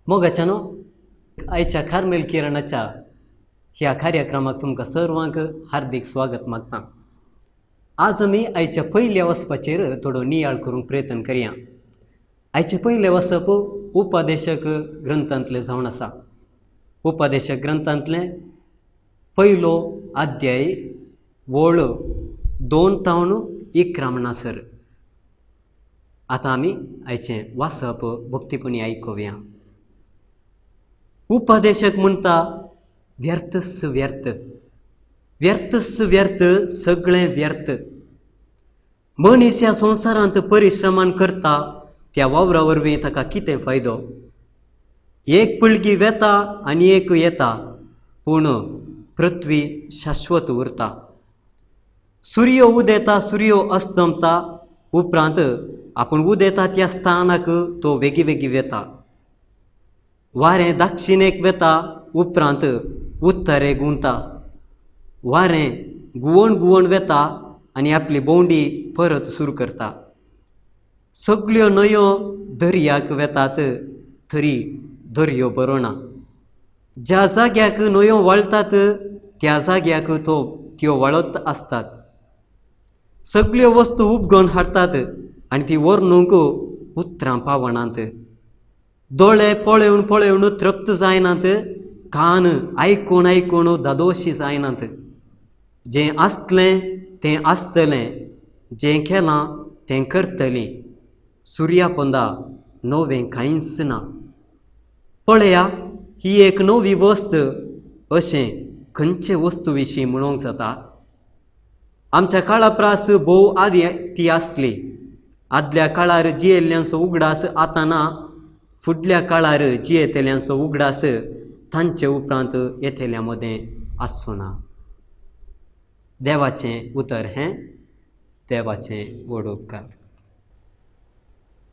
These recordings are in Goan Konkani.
मोगाच्यानो आयच्या कार्मेल किरणाच्या ह्या कार्यक्रमाक तुमकां सर्वांक हार्दिक स्वागत मागता. आज आमी आयच्या पयल्या वचपाचेर थोडो नियाळ करूंक प्रयत्न करया. आयचें पयलें वचप उपदेशक ग्रंथांतलें जावन आसा. उपदेशक ग्रंथांतलें पयलो अध्याय वळ 2 तावन 11 म्हणसर. आतां आमी आयचें वाचप भक्तीपणी आयकुया. उपदेशक म्हणटा व्यर्थच व्यर्थ, व्यर्थच व्यर्थ, सगळें व्यर्थ. मनीस ह्या संवसारांत परिश्रमान करता त्या वावरा वरवीं ताका कितें फायदो? एक पिळगी वेता आनी एक येता, पूण पृथ्वी शाश्वत उरता. सूर्य उदेता, सूर्य अस्तमता, उपरांत आपूण उदेता त्या स्थानाक तो वेगी वेगी वेता. वारें दक्षिणेक वेता, उपरांत उत्तरेक गुंता. वारें गुवण गुवण वेता आनी आपली भोंवडी परत सुरू करता. सगल्यो न्हंयो दर्याक वेतात तरी दर्यो बरो ना. ज्या जाग्याक न्हंयो वळटात त्या जाग्याक तो त्यो वळत आसतात. सगल्यो वस्तू उपगोवन हाडटात आनी ती व्हरूंक उतरां पावनात. दोळे पळोवन पळोवन तृप्त जायनात, कान आयकून आयकून दादोशी जायनात. जें आसलें तें आसतलें, जें केलां तें करतलीं. सुर्या पोंदा नवें कांयच ना. पळया ही एक नवी वस्त अशें खंयचे वस्तू विशीं म्हणूंक जाता? आमच्या काळा प्रास भोव आदी ती आसली. आदल्या काळार जियेल्ल्यांचो उगडास आतां ना, फुडल्या काळार जियेतल्यांचो उगडास तांचे उपरांत येतल्या मदें आसचो ना. देवाचें उतर हें, देवाचें व्हड उपकार.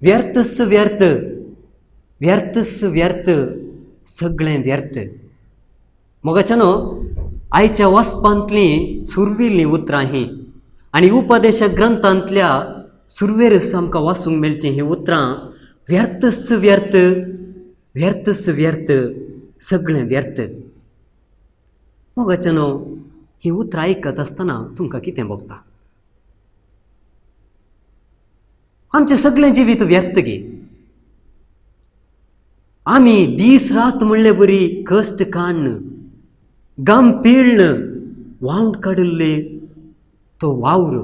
व्यर्थच व्यर्थ, व्यर्थच व्यर्थ, सगळें व्यर्थ. मोगाच्यानो, आयच्या वाचपांतलीं सुरवेल्लीं उतरां हीं आनी उपदेशा ग्रंथांतल्या सुरवेरच आमकां वाचूंक मेळचीं हीं उतरां. व्यर्थच व्यर्थ, व्यर्थच व्यर्थ, सगळें व्यर्थ. मोगाच्यानो, हीं उतरां आयकत आसतना तुमकां कितें भोगता? आमचें सगळें जिवीत व्यर्थ गे. आमी दीस रात म्हणले बरी कश्ट काडून, गाम पिळ्ळ, वावंट काडिल्ले तो वावर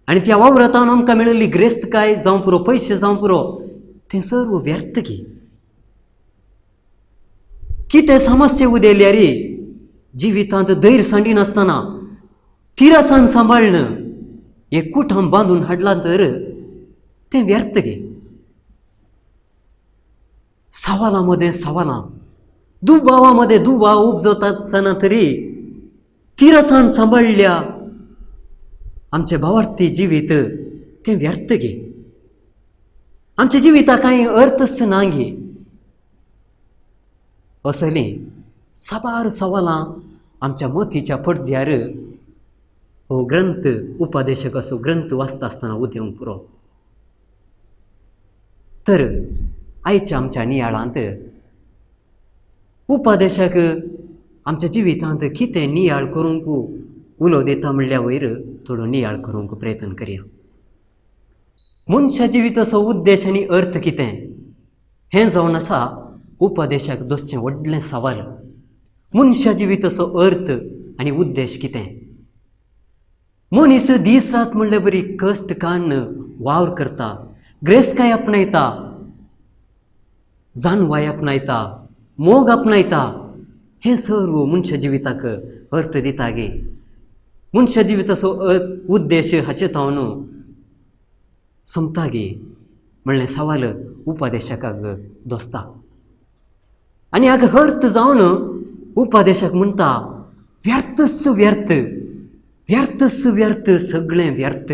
आनी त्या वावरांत आमकां मेळिल्ली ग्रेस्तकाय जावं पुरो, पयशे जावं पुरो, तें सर्व व्यर्थ गे. कितें समस्या उदेल्यार जिवितांत धैर्य सांडिनासतना तिरसान सांबाळ्ळ एक कुटुंब बांदून हाडलां तर तें व्यर्थ गे. सवालां मदें सवालां, दुबावा मदें दुबाव उपजता आसतना तरी तिरसान सांबाळ्ळ्या आमचें भावार्थी जिवीत तें व्यर्थ गे. आमच्या जिविताक कांय अर्थच ना गे. असलीं साबार सवालां आमच्या मतीच्या पडद्यार हो ग्रंथ, उपदेशक असो ग्रंथ वाचता आसतना उदेवंक पुरो. तर आयच्या आमच्या नियाळांत उपदेशक आमच्या जिवितांत कितें नियाळ करूंक उलो दिता म्हणल्या वयर थोडो नियाळ करूंक प्रयत्न करया. मनशा जिविताचो उद्देश आनी अर्थ कितें हें जावन आसा उपदेशाक दसचें व्हडलें सवाल. मनशा जिविताचो अर्थ आनी उद्देश कितें? मनीस दीस रात म्हणले बरी कश्ट काडून वावर करता, ग्रेस्तकाय आपणायता, जाणवाय आपणायता, मोग आपणायता. हें सर्व मनशा जिविताक अर्थ दिता गे. मनशा जिविताचो उद्देश हाचे तावन सोंपता गे म्हणलें सवाल उपदेशकाक दोसता. आनी हाका अर्थ जावन उपदेशक म्हणटा, व्यर्थच व्यर्थ, व्यर्थच व्यर्थ, सगळें व्यर्थ.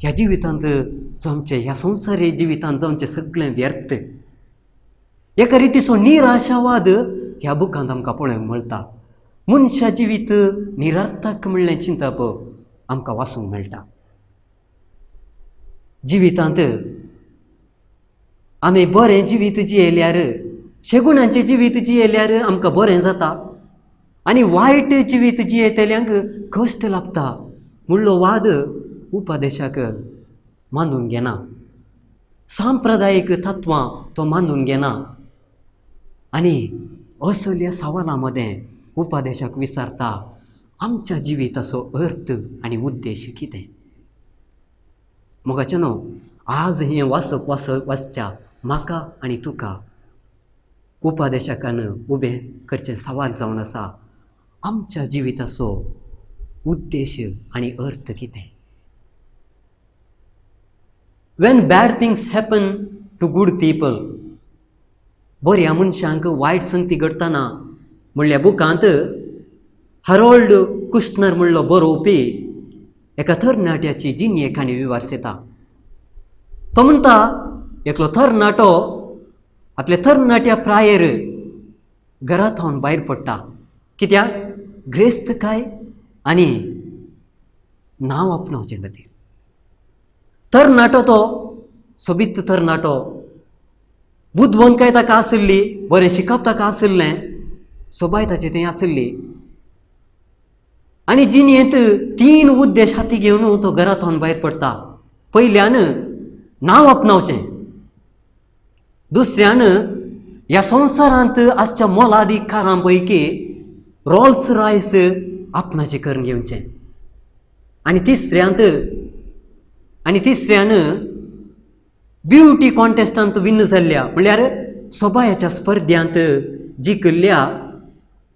ह्या जिवितांत जावचें, ह्या संवसारी जिवितांत जावचें सगळें व्यर्थ. एका रितीचो निराशावाद ह्या बुकांत आमकां पळोवंक मेळटा. मनशा जिवीत निरार्थक म्हणलें चिंतप आमकां वाचूंक मेळटा. जिवितांत आमी बरें जिवीत जियेल्यार, शेगुणांचें जिवीत जियेल्यार आमकां बरें जाता आनी वायट जिवीत जियेतल्यांक कश्ट लागता म्हणलो वाद उपदेशाक मानून घेना. सांप्रदायीक तत्वां तो मानून घेना आनी असल्या सवालां मदें उपदेशाक विचारता, आमच्या जिविताचो अर्थ आनी उद्देश कितें? मोगाचें न्हू, आज हें वाचप वाचच्या म्हाका आनी तुका उपदेशकान उबें करचें सवाल जावन आसा, आमच्या जिविताचो उद्देश आनी अर्थ कितें? When bad things happen to good people, बऱ्या मनशांक वायट संगती घडटना म्हणल्या बुकांत हरोल्ड कुश्नर म्हणलो बरोवपी एका तरणाट्याची जिणेक काणी विवारसयता. तो म्हणटा, एकलो तरणाटो आपल्या तरणाट्या प्रायेर घरा थावन भायर पडटा. कित्याक? ग्रेस्तकाय आनी नांव आपणावचे खातीर. तरणाटो तो सोबीत तरणाटो, बुदवंतकाय ताका आशिल्ली, बरें शिकप ताका आशिल्लें, सोबाय ताचें थंय आशिल्ली आनी जिणेंत तीन उद्देश हाती घेवन तो घरा थावन भायर पडटा. पयल्यान नांव आपणावचें, दुसऱ्यान ह्या संवसारांत आसच्या मोलादीक कारां पैकी रोल्स रॉयस आपणाचें करून घेवचें आनी तिसऱ्यान ब्युटी कॉन्टेस्टांत विन जाल्ल्या म्हणल्यार सोबायाच्या स्पर्ध्यांत जिखिल्ल्या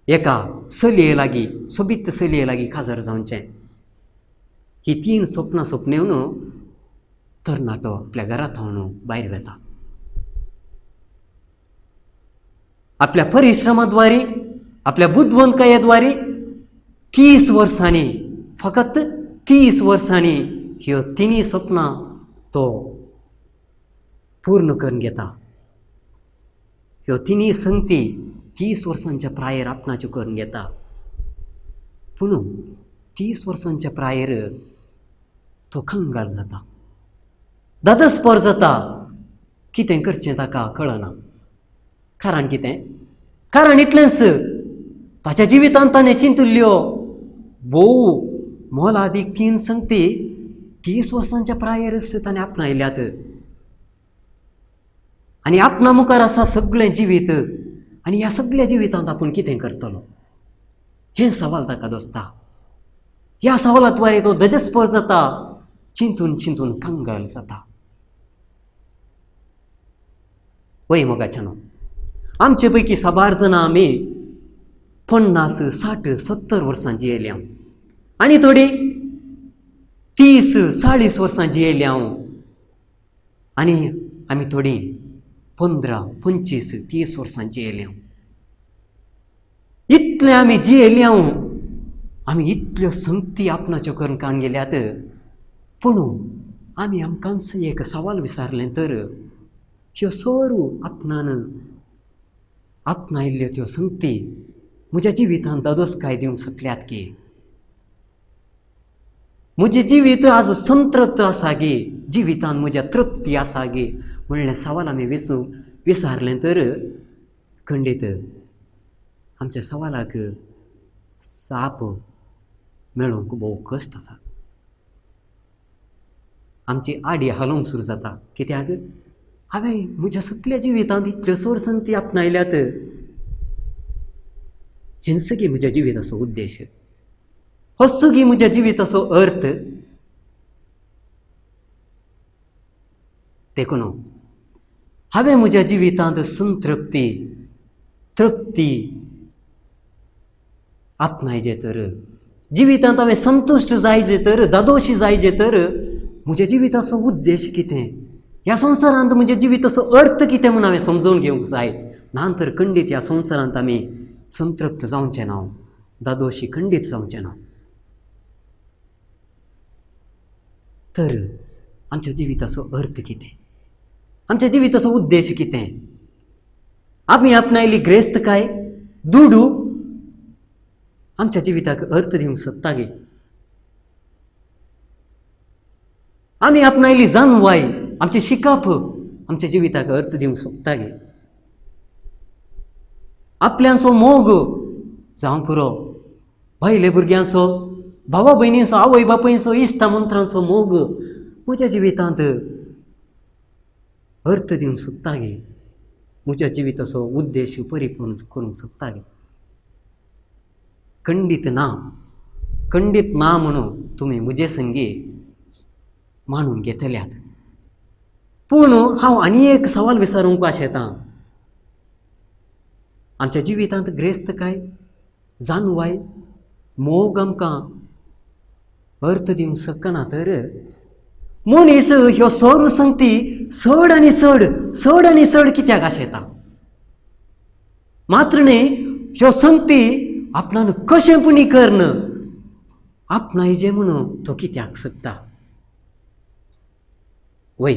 एका चलये लागीं, सोबीत चलये लागीं काजार जावचें. ही तीन सपनां सपनेवन तरणाटो आपल्या घरा थावन भायर वता. आपल्या परिश्रमाद्वारे, आपल्या बुदवंतकायेद्वारे 30 वर्सांनी, फकत 30 वर्सांनी ह्यो तिनूय सपनां तो पूर्ण करून घेता. ह्यो तिनूय संगती 30 वर्सांच्या प्रायेर आपणाच्यो करून घेता. पूण 30 वर्सांच्या प्रायेर तो कंगाल जाता, दादसपोर जाता. कितें करचें ताका कळना. कारण कितें? कारण इतलेंच, ताच्या जिवितांत ताणें चिंतिल्ल्यो भोव मोलादीक तीन संगती 30 वर्सांच्या प्रायेरच ताणें आपणायल्यात. आनी आपणा मुखार आसा सगळें जिवीत, आनी ह्या सगळ्या जिवितांत आपूण कितें करतलो हें सवाल ताका दोसता. ह्या सवालाद्वारे तो दजस्पर जाता, चिंतून चिंतून कंगाल जाता. वय मोगाच्यानो, आमचे पैकी साबार जाणां आमी 50, 60, 70 वर्सां जियेल्या आनी थोडी 30, 40 वर्सां जियेल्या आनी आमी थोडी 15, 25, 30 वर्सां जियेल्या. इतलें आमी जियेल्या, आमी इतल्यो संगती आपणाच्यो करून काण गेल्यात. पूण आमी आमकांच एक सवाल विचारलें तर ह्यो सर्व आपणान आपणायल्ल्यो त्यो संगती म्हज्या जिवितांत दादोसकाय दिवंक शकल्यात की? म्हजें जिवीत आज संतृप्त आसा गी? जिवितांत म्हज्या तृप्ती आसा गी म्हणलें सवाल आमी विचारलें तर खंडीत आमच्या सवालाक साप मेळोवंक भोव कश्ट आसा. आमची आडी हालोवंक सुरू जाता. कित्याक? हांवें म्हज्या सगल्या जिवितांत इतल्यो सोर संगती आपणायल्यात, हेंच गी म्हज्या जिविताचो उद्देश, होच गी म्हज्या जिविताचो अर्थ. देखून हांवें म्हज्या जिवितांत संतृप्ती, तृप्ती आपणायजे तर, जिवितांत हांवें संतुश्ट जायजे तर, दादोशी जायजे तर म्हज्या जिविताचो उद्देश कितें, ह्या संवसारांत म्हज्या जिविताचो अर्थ कितें म्हूण हांवें समजून घेवंक जाय. ना तर खंडीत ह्या संवसारांत आमी संतृप्त जावचें ना, दादोशी खंडीत जावचें ना. तर आमच्या जिविताचो अर्थ कितें, आमच्या जिविताचो उद्देश कितें? आमी आपणायली ग्रेस्तकाय, दुडू आमच्या जिविताक अर्थ दिवंक सोदता गे? आमी आपणायली जानवाय, आमचें शिकप आमच्या जिविताक अर्थ दिवंक सोदता गे? आपल्यांचो मोग जावं पुरो, बायले भुरग्यांचो, भावा भयणींचो, आवय बापायचो, इश्टा मंत्रांचो मोग म्हज्या जिवितांत अर्थ दिवंक सोदता गे? म्हज्या जिविताचो उद्देश परिपूर्ण करूंक सोदता गे? खंडीत ना, खंडीत ना म्हणून तुमी म्हजे संगी मानून घेतल्यात. पूण हांव आनी एक सवाल विचारूंक आशेतां, आमच्या जिवितांत ग्रेस्तकाय, जानवाय, मोग आमकां अर्थ दिवंक शकना तर मनीस ह्यो सर्व संगती चड आनी चड, चड आनी चड कित्याक आशेता? मात्र न्ही, ह्यो संगती आपणान कशें पुणी कर्ण आपणायजे म्हणून तो कित्याक सोदता? वय,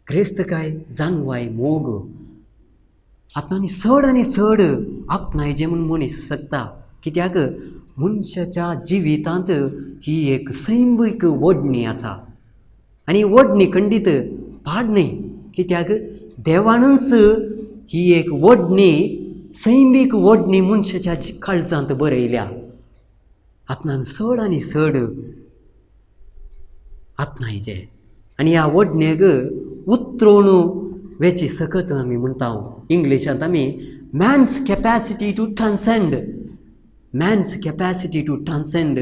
ग्रेस्तकाय, जानवाय, मोग आपणानी चड आनी चड आपणायजे म्हूण मनीस शकता. कित्याक? मनशाच्या जिवितांत ही एक सैमीक ओडणी आसा आनी ओडणी खंडीत पाड न्हय. कित्याक? देवानूच ही एक ओडणी, सैमीक ओडणी मनशाच्या काळजांत बरयल्या. आपणान चड आनी चड आपणायचे आनी ह्या ओडणेक उतरोवन वेची सकत आमी म्हणटा. इंग्लिशांत आमी man's capacity to transcend, man's capacity to transcend.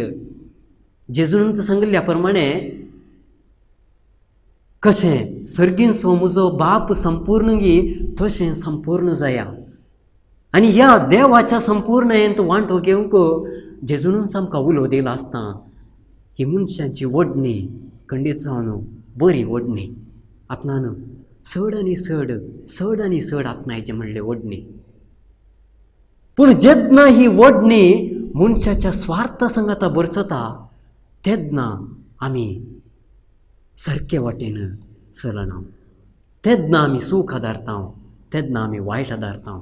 जेजून सांगिल्ल्या प्रमाणे कशें सर्गींचो म्हजो बाप संपूर्ण गी तशें संपूर्ण जाया. आनी ह्या देवाच्या संपूर्णयेंत वांटो घेवंक जेजूनच आमकां उलो दिला आसता. ही मनशांची ओडणी खंडीत जावन बरी ओडणी, आपणान चड आनी चड चड आनी चड आपणायचें म्हणलें ओडणी. पूण जेन्ना ही ओडणी मनशाच्या स्वार्था संगाता भरसता तेन्ना आमी सारके वाटेन चलना, तेन्ना आमी सूख आदारता, तेन्ना आमी वायट आदारता.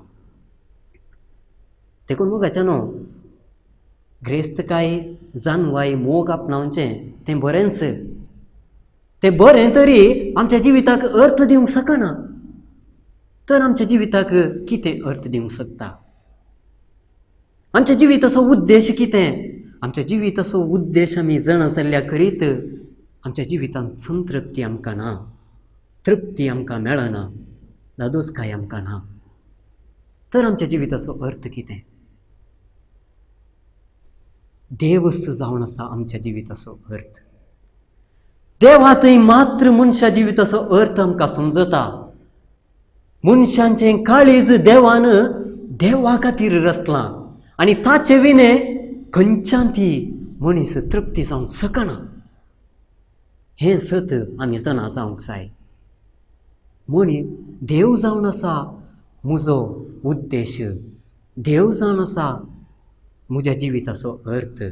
देखून मोगाच्या न्हू ग्रेस्तकाय जानवाय मोग आपणावचें तें बरेंच, तें बरें तरी आमच्या जिविताक अर्थ दिवंक शकना. तर आमच्या जिविताक कितें अर्थ दिवंक शकता? आमच्या जिविताचो उद्देश कितें? आमच्या जिविताचो उद्देश आमी जाणा जाल्ल्या करीत आमच्या जिवितांत संतृप्ती आमकां ना, तृप्ती आमकां मेळना, दादोसकाय आमकां ना. तर आमच्या जिविताचो अर्थ कितें? देवच जावन आसा आमच्या जिविताचो अर्थ. देवा थंय मात्र मनशा जिविताचो अर्थ आमकां समजता. मनशांचें काळीज देवान देवा खातीर रचलां आनी ताचे विणे खंयच्यान ती मनीस तृप्ती जावंक शकना. हें सत आमी जाणा जावंक जाय. म्हणी देव जावन आसा म्हजो उद्देश, देव जावन आसा म्हज्या जिविताचो अर्थ.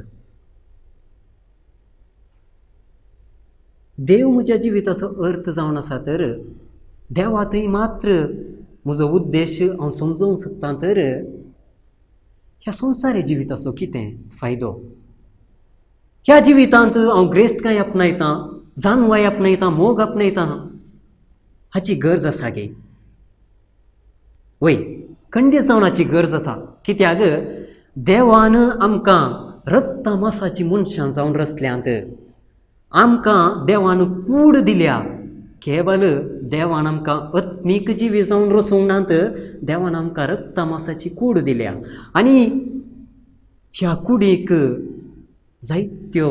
देव म्हज्या जिविताचो अर्थ जावन आसा तर देवा थंय मात्र म्हजो उद्देश हांव समजोवंक शकता. तर ह्या संवसारी जिविताचो कितें फायदो? ह्या जिवितांत हांव ग्रेस्तकाय आपणायतां, जानवाय आपणायतां, मोग आपणायतां, हाची गरज आसा गे? वय, खंडीत जावन हाची गरज आसा. कित्याक देवान आमकां रक्ता मासाची मनशां जावन रचल्यांत. आमकां देवान कूड दिल्या. केवल देवान आमकां आत्मीक जिवी जावन रचूंक नात, देवान आमकां रक्ता मासाची कूड दिल्या आनी ह्या कुडीक जायत्यो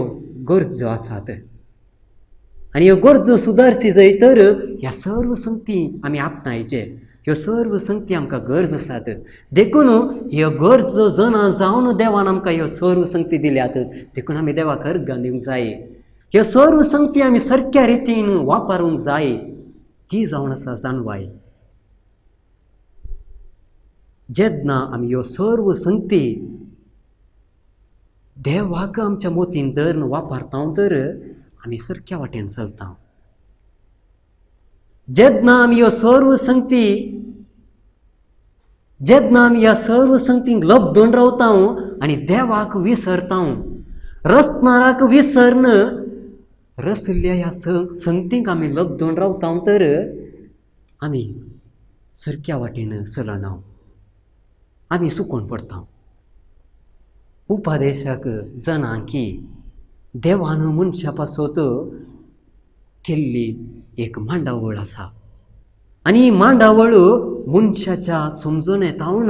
गरजो आसात आनी ह्यो गरजो सुदारची जाय तर ह्या सर्व संगती आमी आपणायचे. ह्यो सर्व संगती आमकां गरज आसात. देखून ह्यो गरजो जाणा जावन देवान आमकां ह्यो सर्व संगती दिल्यात. देखून आमी देवाक अर्गां दिवंक जाय. ह्यो सर्व संगती आमी सारक्या रितीन वापरूंक जाय. ही जावन आसा जाणवाय. जेन्ना आमी ह्यो सर्व संगती देवाक आमच्या मोतीन धरून वापरता तर आमी सारक्या वाटेन चलता. जेन्ना आमी ह्यो सर्व संगती, जेन्ना आमी ह्या सर्व संगतींक लब्दून रावता आनी देवाक विसरता, रचणाराक विसरन रसल्या ह्या संगतींक आमी लब्दून रावता तर आमी सारक्या वाटेन चलना, आमी सुकोवन पडटा. उपदेशक जाणा की देवान मनशा पासत केल्ली एक मांडावळ आसा आनी ही मांडावळ मनशाच्या समजणे तावन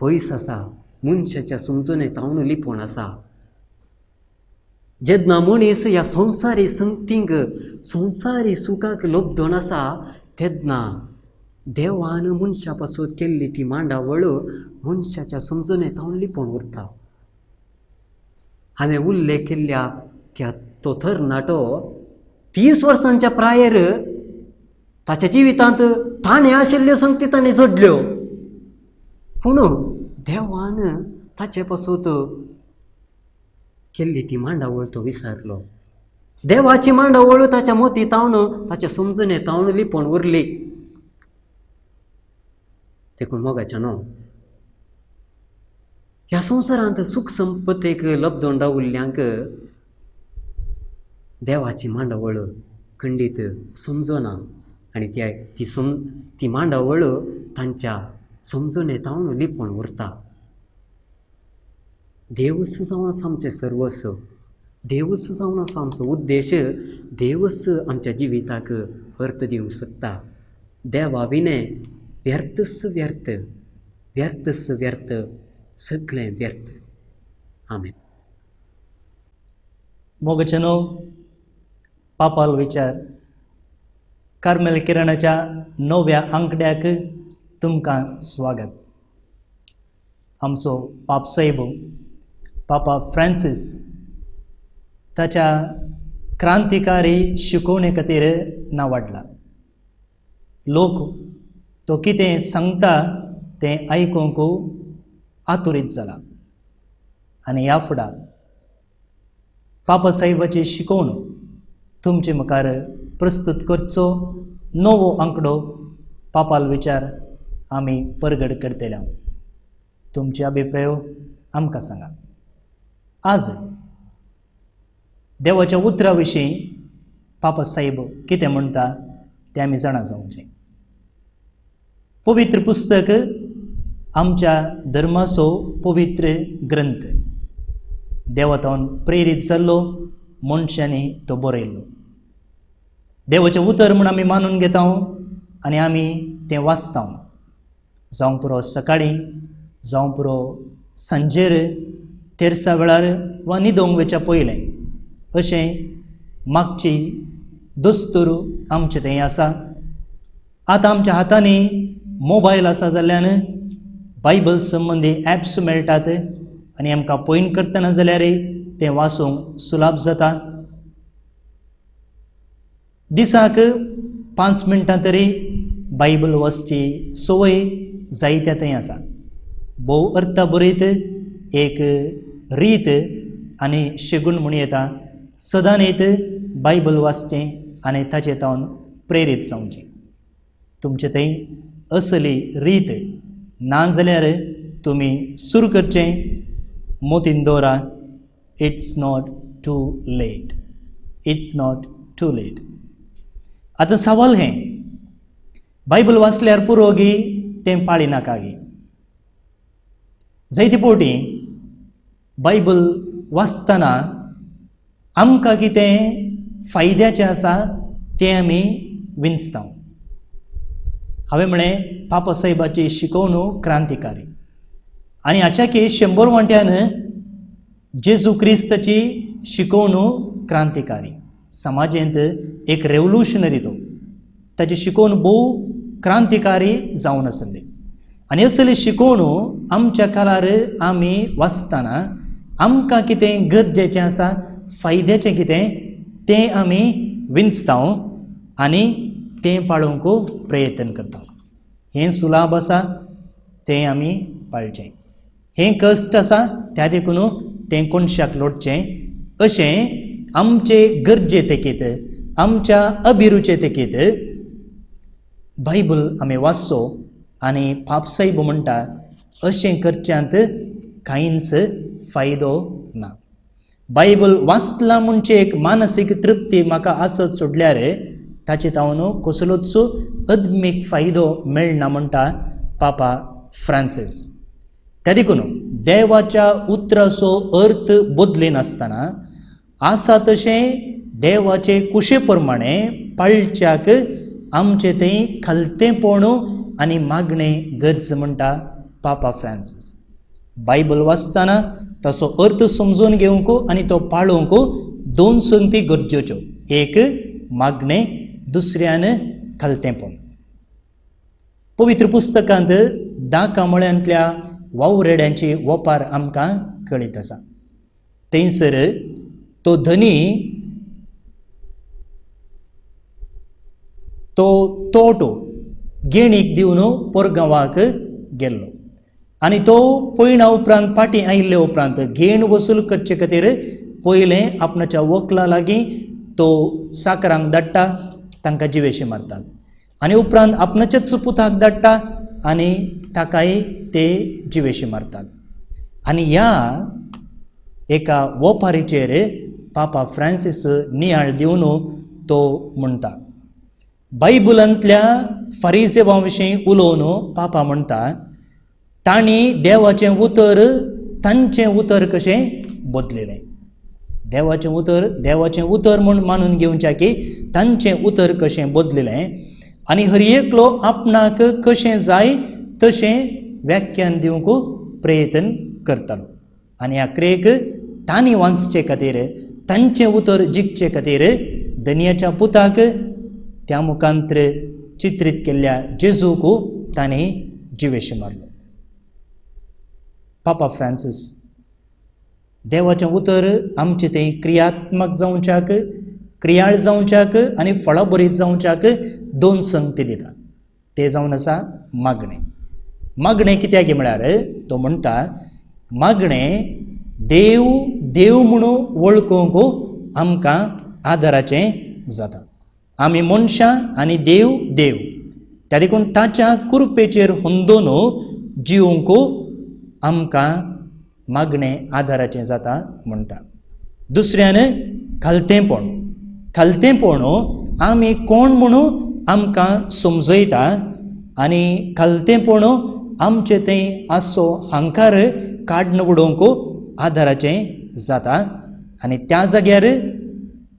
पयस आसा, मनशाच्या समजणे तावन लिपोवन आसा. जेन्ना मनीस ह्या संवसारी संगतींक, संवसारी सुखाक लब्दून आसा तेन्ना देवान मनशा पासत केल्ली ती मांडावळ मनशाच्या समजणे तावन लिपोवन उरता. हांवें उल्लेख केल्ल्या त्या तो तरणाटो 30 वर्सांच्या प्रायेर ताच्या जिवितांत ताणें आशिल्ल्यो संगती ताणें जोडल्यो, पूण देवान ताचे पासत केल्ली ती मांडावळ तो विसरलो. देवाची मांडावळ ताच्या मोती तावन, ताच्या समजणे तावन लिपोवन उरली. देखून मोगाच्या न्हू ह्या संवसारांत सुख संपत्तीक लब्दून रावल्ल्यांक देवाची मांडावळ खंडीत समजना आनी ती मांडावळ तांच्या समजणे तावन लिपोवन उरता. देवच जावन आसा आमचें सर्वस्व, देवच जावन आसा आमचो उद्देश, देवच आमच्या जिविताक अर्थ दिवंक शकता. देवा विणें व्यर्थच व्यर्थ, व्यर्थच व्यर्थ, सगळें व्यर्थ. आमेन. मोगचनो पापाल विचार कार्मेल किरणाच्या 9व्या आंकड्याक तुमकां स्वागत. आमचो पाप साहेब पापा फ्रांसीस ताच्या क्रांतिकारी शिकोवणे खातीर नावाडला. लोक तो कितें सांगता तें आयकूंक आतुरीत जाला आनी ह्या फुडा पापा साहेबाची शिकोवण तुमचे मुखार प्रस्तुत करचो नवो आंकडो पापाल विचार आमी परगट करतले. तुमचे अभिप्राय आमकां सांगा. आज देवाच्या उतरा विशीं पापा साहेब कितें म्हणटा तें आमी जाणा जावचें. पवित्र पुस्तक आमच्या धर्माचो पवित्र ग्रंथ, देवातावन प्रेरीत जाल्लो मनशांनी तो बरयल्लो. देवाचें उतर म्हूण आमी मानून घेता आनी आमी तें वाचता. जावं पुरो सकाळीं, जावं पुरो सांजेर, तेरसा वेळार वा न्हिदोंक वयच्या पयलें, अशें मागची दस्तूर आमचें थंय आसा. आतां आमच्या हातांनी मोबायल आसा जाल्ल्यान बायबल संबंदी एप्स मेळटात आनी आमकां पॉयंट करतना जाल्यार तें वाचूंक सुलाभ जाता. दिसाक 5 मिनटां तरी बायबल वाचची संवय जायत्या थंय आसा. भोव अर्थ बरयत एक रीत आनी शेगूण म्हूण येता, सदांच बायबल वाचचें आनी ताचे तावन प्रेरीत जावचें. तुमचे थंय असली रीत ना जाल्यार तुमी सुरू करचें. मोतीन दवरा, it's not too late, it's not too late. आतां सवाल हें, बायबल वाचल्यार पुरो गी तें पाळी नाका गी? जायते फावटी बायबल वाचतना आमकां कितें फायद्याचें आसा तें आमी विंचता. हांवें म्हळें पापा साहेबाची शिकोवणूक क्रांतिकारी आनी हाच्याकी 100 वांट्यान जेजू क्रिस्ताची शिकोवणूक क्रांतिकारी. समाजेंत एक रेवोल्युशनरी तो, ताची शिकोवण भोव क्रांतिकारी जावन आसली आनी असली शिकोवणूक आमच्या काळार आमी वाचतना आमकां कितें गरजेचें आसा, फायद्याचें कितें तें आमी विंचता आनी तें पाळोवंक प्रयत्न करता. हें सुलाभ आसा तें आमी पाळचें, हें कश्ट आसा त्या देखून तें कोनशाक लोटचें, अशें आमचे गरजे तेकीत, आमच्या अभिरुचे तेकीत बायबल आमी वाचचो. आनी पापसाहेब म्हणटा अशें करच्यांत कांयच फायदो ना. बायबल वाचलां म्हणचे एक मानसीक तृप्ती म्हाका आसत सोडल्यार ताचे तावन कसलोच अदमीक फायदो मेळना म्हणटा पापा फ्रांसीस. त्या देखून देवाच्या उतराचो अर्थ बदलिनासतना आसा तशें देवाचे कुशे प्रमाणे पाळच्याक आमचे थंय खालतेंपण आनी मागणें गरज म्हणटा पापा फ्रांसीस. बायबल वाचतना ताचो अर्थ समजून घेवंक आनी तो पाळोवंक 2 संगती गरजेच्यो, एक मागणें, दुसऱ्यान खालतेंपण. पवित्र पुस्तकांत 10 कामळ्यांतल्या वावरेड्यांची वपार आमकां कळीत आसा. थंयसर तो धनी तो तोटो गेणीक दिवन पोरगांवाक गेल्लो आनी तो पयणा उपरांत फाटीं आयिल्ले उपरांत घेण वसूल करचे खातीर पयलें आपणाच्या वकला लागीं तो साकरांक धाडटा, तांकां जिवेशी मारतात आनी उपरांत आपणाच्याच पुताक धाडटा आनी ताकाय ते जिवेशी मारतात. आनी ह्या एका वपारीचेर पापा फ्रांसीस नियाळ दिवन तो म्हणटा, बायबलांतल्या फारिजेवा विशीं उलोवन पापा म्हणटा, तांणी देवाचें उतर तांचें उतर कशें बदलिलें. देवाचें उतर देवाचें उतर म्हूण मानून घेवचें की तांचें उतर कशें बदलिलें आनी हर एकलो आपणाक कशें जाय तशें व्याख्यान दिवंक प्रयत्न करतालो. आनी ह्या क्रेक तांणी वाचचे खातीर, तांचें उतर जिखचे खातीर धनयाच्या पुताक त्या मुखांत्र चित्रीत केल्ल्या जेजूक तांणी जिवेश मारलो. पापा फ्रांसीस देवाचें उतर आमचें तें क्रियात्मक जावच्याक, क्रियाळ जावच्याक आनी फळाबरीत जावच्याक दोन संगती दिता. ते जावन आसा मागणें. मागणें कित्याक म्हळ्यार तो म्हणटा मागणें देव देव म्हणून वळखूंक आमकां आदाराचें जाता. आमी मनशां आनी देव देव, त्या देखून ताच्या कृपेचेर हुंदोन जिवंक आमकां मागणें आदाराचें जाता म्हणटा. दुसऱ्यान खालतेंपण. खालतेंपण आमी कोण म्हणून आमकां समजयता आनी खालतेंपण आमचें थंय आसचो हांकार काडून उडोवंक आदाराचें जाता आनी त्या जाग्यार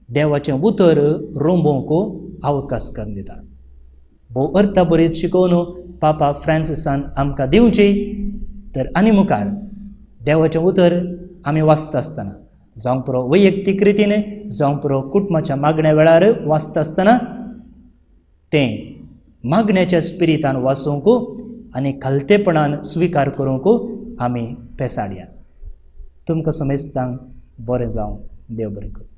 देवाचें उतर रोंबोवंक अवकाश करून दिता. भोव अर्था बरीच शिकोवन पापा फ्रांसिसान आमकां दिवची. तर आनी मुखार देवाचें उतर आमी वाचता आसतना, जावं पुरो वैयक्तीक रितीन, जावं पुरो कुटुंबाच्या मागण्या वेळार वाचता आसतना तें मागण्याच्या स्पिरितान वाचूंक आनी खालतेपणान स्विकार करूंक आमी पेसाडया. तुमकां समेस्तांक बरें जावं. देव बरें करूं.